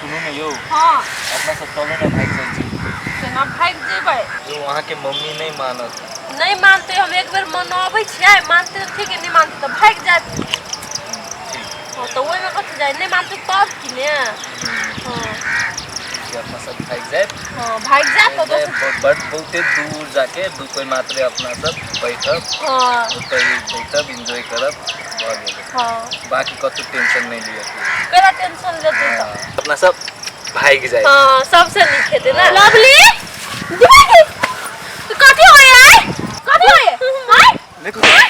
सुनू ने यौ। हाँ। अपना सब चलू ने, भागि जाइ छी। केना भागि जेबै? यौ, अहाँके मम्मी नहि मानत। नहि मानतै, हम एक बेर मनबै छियै, मानतै तऽ ठीक है, नहि मानतै तऽ भागि जायब। ठीक। हँ, तऽ ओहिमे कथी जाइ, नहि मानतै तब कि ने। हँ। कि अपना सब भागि जायब। हँ, भागि जायब तऽ दोसर बड बहुते दूर जाके दू कोइ मात्रे अपना सब बैठब। हँ। ओतहि बैठब, एन्जॉय करब, भऽ गेलै। हँ। बाकी कतहु टेंशन नहि लिअ। केना टेंशन लेतै तऽ? अपना सब भागि जायब। हँ, सबसे नीक हेतै ने। लवली दीदी, कथी होय आइ? कथी होय आइ? नहि। कथी होय?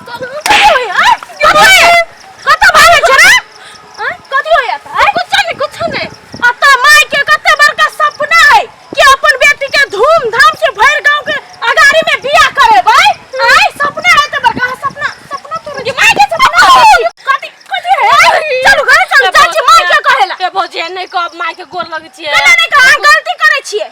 कथी होय आइ? कथी होय? कतऽ भागै छै रे आइ? कथी होय आइ? कुछो नहि, कुछो नहि। अतऽ माय के कते बड़का सपना है कि अपन बेटी के धूमधाम से भरि गांव के अगाड़ी में बियाह करेबै। आइ सपना है तऽ बड़का सपना, सपना तोड़ जे माय के सपना। कथी कथी है आइ? चलू घर चलू, चाची माय के कहेला। ए भौजी, नहि कहब, माय के गोर लगै छियै। केना नहि कह? अहाँ गलती करै छियै।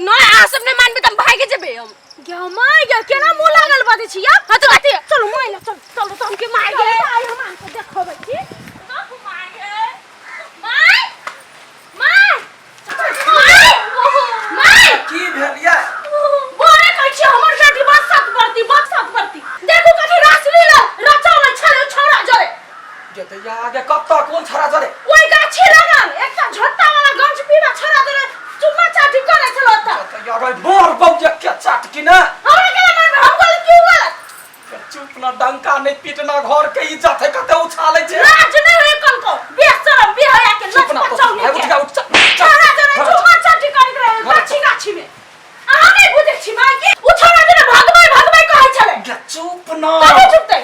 नहि, अहाँ सब नहि मानबै तऽ हम भागि जेबै हम। गे माय गे, केना मुँह लागल बजै छी या? हाँ तऽ कथी? चलू माय लग चलू, चलू तऽ हम के माय गे। आइ हम अहाँके देखबै छी। माय गे, माय, माय, माय, माय। की भेल ये? बोरे कहै छी हमर बेटी बसत बरती, बसत बरती। देखू कथी रासलीला रचाबै छलै ओ छौड़ा जरे। गे दैया गे, कतऽ कोन छड़ा जरे? ओहि गाछी लगल एकटा झोटा वाला गंज पीबा छौड़ा जरे चुम्मा चाटी करै छल ओतऽ। दैया गे, मोर बौजे के चाट की ने? हमरा केना मारबै? हम गलत क्यों गलत? गे, चुप ना, डंका नहीं पीटना, घर के इज्जत है, कते उछालै छै। लाज नहीं होय कनको, बेशरम बेहया के चुप ना, लच तो पचौनी भाई, उठ के। जा, उठ जा, चल। छौड़ा जरे घर चल। चुम्मा चाटी करैत रहे घर गाछी चल। गाछी में। अहाँ नहि बुझै छी माय के, ओ छौड़ा जरे भगबै भगबै कहै छलै। गे, चुप ना। कथी चुपतै?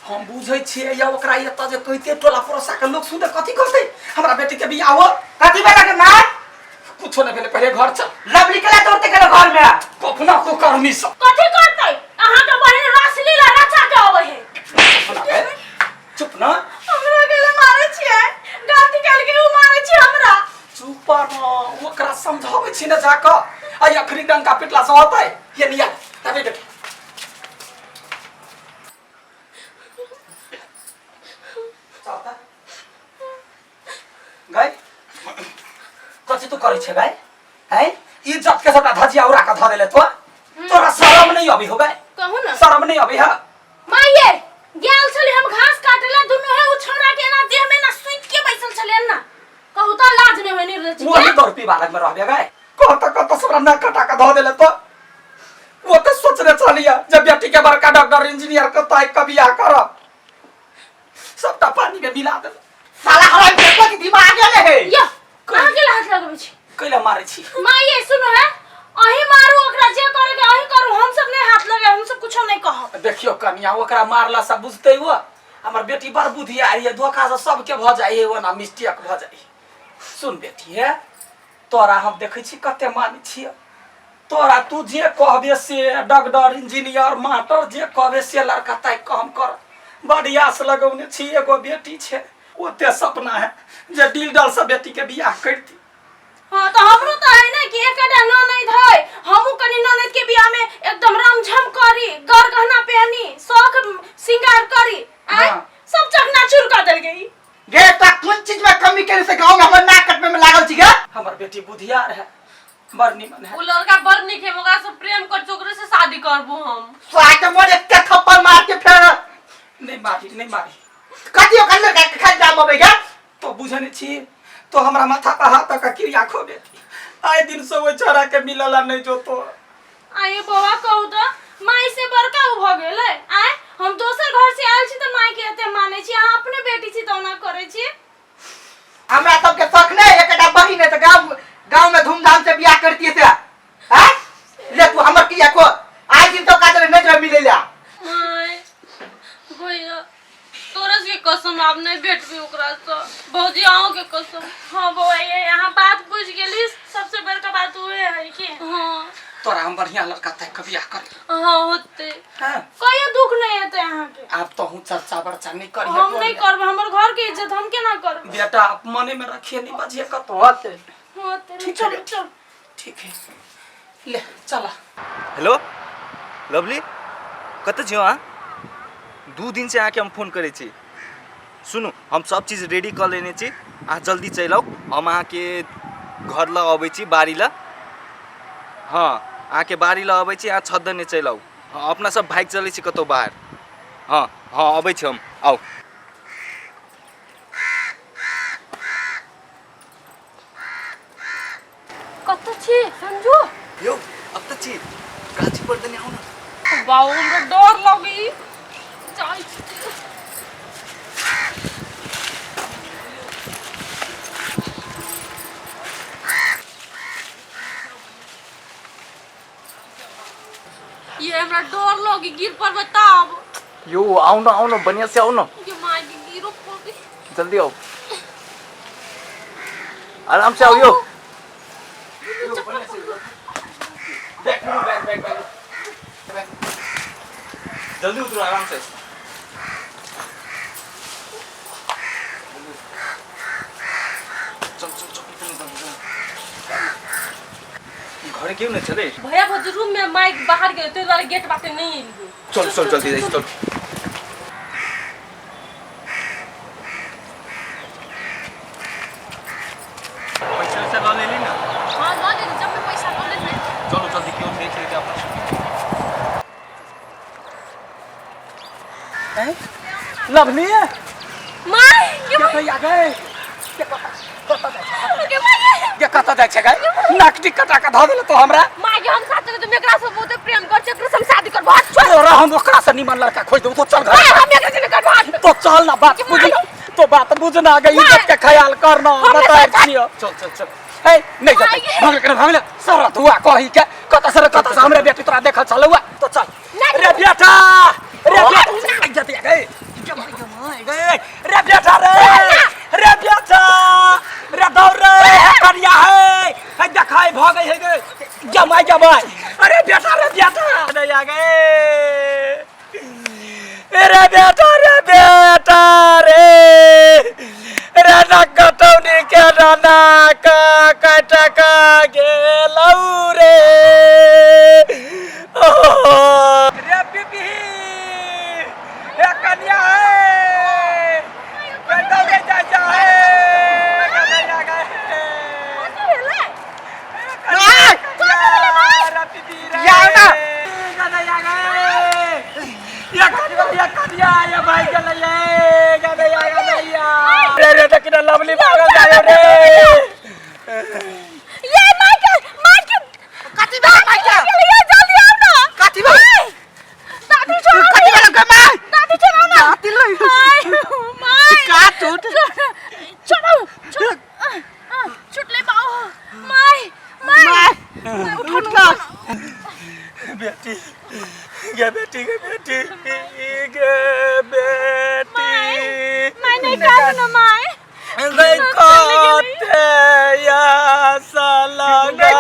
हम बुझै छियै या ओकरा एतऽ जे कहिते टोला पड़ोसा के लोक सुनते कथी कहतै? हमरा बेटी के बियाह हो। कथी भेला के माय? कुछो नहि भेलै, पहिले घर चल। लवली के दौड़ते गेलो घर में? कखना को कर्मी सब। कथी करतै? अहाँ के बहिन रासलीला रचा के अबै है। चुप ना बे, चुप ना। हमरा के मारै छियै, गलती केलकै उ, मारै छी हमरा। चुप ना, ओकरा समझाबै छी ने जाकऽ। आ अखनी डंका पिटला से होतै? ये निया तबे बेटी। चल त गाय, कथी तू करै छे गाय? हैं, इज्जत के सबटा धजिया उड़ा के धऽ देले तो। तोरा शरम नहीं अभी हो गाय? कहू ना। शरम नहीं अभी है? माये गेल छली हम घास काटेला, दुनू है उ छौड़ा के एना देह में ना सुति के बैसल छले ना। कहू त लाज नहीं होय निर्लज वो के। ही दौड़ पीबा लग में रहबे गाय? कत कत सबरा नाक कटा के धऽ देले तो। वो तो सोचने छलिया जब बेटी के बड़का डॉक्टर इंजीनियर के ताई के बियाह करब, सबटा पानी में मिला देल। साला हराम के कथी दिमाग ने है? यो, अहाँ के हाथ लगबै छी? कैला मारै छी? माये सुनो है, अही मारू ओकरा, जे करे के अही करू, हम सब नहीं हाथ लगाए, हम सब कुछो नहीं कहब। देखियो कनिया, ओकरा मारला से बुझते वो हमर बेटी बड़ बुधियार ये, धोखा से सबके भ जाइ है, ओना मिस्टेक भ जाइ। सुन बेटी है, तोरा हम देखै छी कते मानै छियै तोरा, तू जे कहबे से डॉक्टर इंजीनियर मास्टर जे कहबे से लड़का ताकि कऽ हम कर बड़ आस लगौने छी। एगो बेटी छै, ओते सपना है जे डील डल से बेटी के बियाह करती। हाँ तो हमरो तो है ना कि एकटा ननैद है, हमहू कनी ननैद के बियाह में एकदम रमझम करी, गर गहना पहनी, शौक सिंगार करी। आय? हाँ। सब चकनाचूर कर देल गई। गे, तोरा कोन चीज में कमी केने से गांव में हमर नाक कटबे में लागल छी गे? हमर बेटी बुधियार है, बड़ निमन है। उ लड़का बड़ नीक है, ओकरा से प्रेम कर, ओकरे से शादी करबो हम। स्वाग के मोर एते थप्पड़ मार के फेर। नहीं मारी, नहीं मारी। कथी ओकर लड़का के खाली दाम अबै गे? तो बुझने छी तो हमरा माथा पर हाथ का क्रिया खो बेटी, आए दिन से ओइ छोरा के मिलला नहीं जो तो। आये बौआ, कहू तो माई से बड़का उ भ गेलै। आय हम दोसर घर से आयल छी तऽ माई के एते मानै छी, अहाँ अपने बेटी छी तऽ ओना करै छी? हमरा सबके शौक नहीं, एकटा बहिन है तऽ गांव गांव में धूमधाम से बियाह करती से हैं? ले तू हमर किया को आज दिन तो काजल नहीं जो मिले ला। माय भैया, तोरा के कसम, आब नहीं भेटबी ओकरा से। भौजी, अहूँ के कसम। हाँ बौआ, ये यहाँ बात बुझ गेली, सबसे बड़का बात उहे है कि हाँ। तोरा हम बढ़िया लड़का ताकि के बियाह कर। हाँ, होते। हाँ। कहियो दुख नहीं हेतै अहाँके। आब तो हूँ चर्चा बर्चा नहीं करिहे। हम नहीं करब, हमर घर के इज्जत हम केना करब? बेटा, आप मने में रखिए, नहीं बजिए कतो। होते। होते। ठीक है चल बेटी। चल। ठीक है, ले चला। हेलो लवली, कतऽ छी अहाँ? 2 दिनसँ अहाँके हम फोन करै छी। सुनू, हम सब चीज रेडी कऽ लेने छी। अहाँ जल्दी चलि आउ हम अहाँके घर लग अबै छी बाड़ी लग हँ अहाँके बाड़ी लग अबै छी अहाँ छत दने चलि आउ हँ अपना सब भागि चलै छी कतहु बाहर हँ हँ अबै छी हम आउ कतऽ छी संजू यौ अब तऽ छी गाछी पर दने आउ ने बाबू हमरा डर लगी जाइ छी ये हमरा डर लगी गिर पड़बै तब यौ आउ न आउ न बढ़िया से आउ न ये माय के गिरो पड़बै जल्दी आउ आराम से आउ यौ बैग बैग बैग बैग जल्दी उतरो आराम से चल चल चल उतरो, जल्दी, जल्दी। घरे केहु नहि छलै भैया भौजी रूम में माइक बाहर गेल ताहि दुआरे गेट बाटे नहीं एलियै चल चल जल्दी जाइ चल पैसा वैसा लऽ लेली ना हाँ लऽ लेली जब भी पैसा लऽ लेली चलो जल्दी केहु देख लेतै अपना लवली माय के भैया गए के माय के कतऽ जाइ छै गए नाकटी कटा के धऽ देले तो हमरा माय के हम साथ तुम एकरा से बहुते प्रेम कर छी एकरा से हम शादी करबो हट छोड़ तोरा हम ओकरा से निमन लड़का खोज देबो तो चल घर माय हम एकरा से नहीं करबो हट तो चल ना बात बुझ तो बात बुझना गई इज्जत के ख्याल करना बता छियो चल चल चल ए नहीं जाते भागले कर भागले सारा धुआ कही के कत सर कत से हमरे बेटी तोरा देखल चलुआ तो चल रे बेटा रे बेटा आई जाते गए गए रे बेटा रे रे बेटा रे दौड़ रे हे करिया है हे देखाई भ गई है गए जमाई जमाई अरे बेटा रे बेटा नहीं आ गए रे बेटा रे बेटा रे रे ना कटौनी के ना का कटका गेलौ रे ओ रे बीबी हे कन्या हे कटौनी जा जा हे कन्या गए जाओ ना। लवली पागल जायो रे ये माय के माय के कथी भेल माय के? ये जल्दी आओ ना कथी भेल? दादी छोड़ो कथी भेल गे माय? दादी छोड़ो ना दादी लग माय माय का टूट छोड़ो छोड़ो छुटले बाऊ my my my उठ ना बेटी गे बेटी गे बेटी गे बेटी my नहीं कानू ना my नहीं कहते या साला के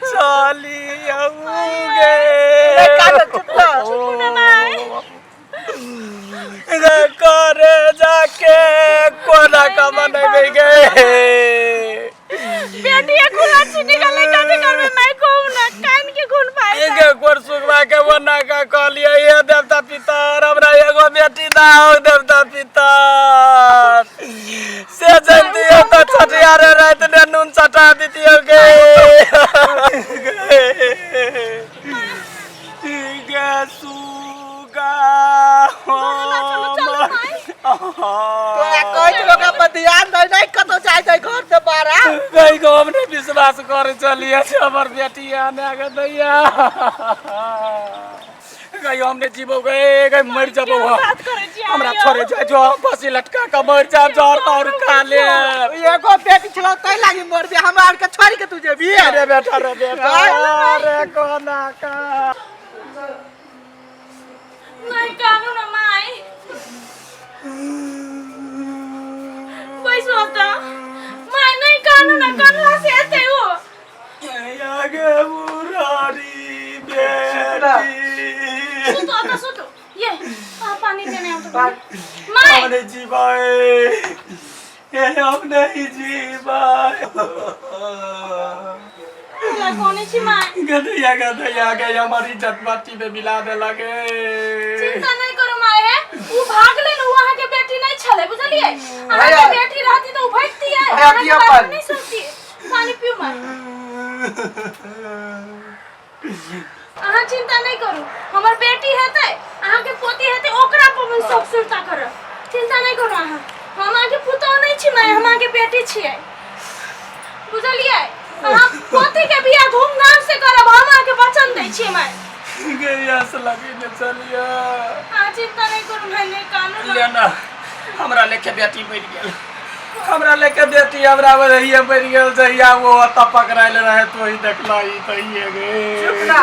चली आऊगे कान चुप ना ना my गे करे जाके कोना कमा नहीं गए बेटी ये खुला छिनी गले कथी करबे my कहू ना कान के खून पाए एके गोर सुखबा के बना का कहलिए हे देवता पितर हमरा एगो बेटी ना हो देवता पितर से जैतियो तो छठियारे राति ने नून चटा दितियो गे गे सुगा तोरा कहै छलो ओकरा पर ध्यान दै नहीं कतौ जाइ छै घर से बाहर आ। गई को हमने विश्वास कर चलिए से हमर बेटी आने के दैया गई हमने जीवो गए गई मर जबो हम। बात करै छी हमरा छोड़े जाय जो हम फांसी लटका के मर जाब जहर और खा ले एगो बेटी छलो तै लागी मर बे हमरा आर के छोड़ के तू जेबी अरे बेटा रे बेटा अरे कोना का नहीं कानू ना माय पैसा होता माय नहीं कानू ना कानू से एते हो आगे मुरारी बेटी सुतो आता सुतो ये आ, पानी देने आओ तो my हमने जीवाए ये हम नहीं जीवाए हमरा कोने छी my गधैया गधैया गई हमारी इज्जत माटी में मिला दे लगे चिंता नहीं करो my है उ भागलै ने, उ अहाँके बेटी नहि छलै, बुझलियै? अहाँके भैया। बेटी रहती तऽ उ भागतियै, भैया, अहाँके पियऽ बात पानी। नहि सुनतियै। पानी पिउ माय। अहाँ चिंता नहि करू, हमर बेटी हेतै, अहाँके पोती हेतै, ओकरा पर हम सब सुरता करब। चिंता नहि करू अहाँ। हम अहाँके पुतोह नहि छी माय, हम अहाँके बेटी छियै, बुझलियै? अहाँ पोती के बियाह धूमधाम से करब, हम अहाँके वचन दै छी माय। गैया से लगेने चलिया। अहाँ चिंता नहि करू माय, नहि कानू। ले ना, हमरा लेके बेटी मरि गेल, हमरा लेके बेटी हमरा रहिए मरि गेल। जहिया वो ओतऽ पकड़ायल रहे तो ही देखला ई, तहिए गे। चुप ना।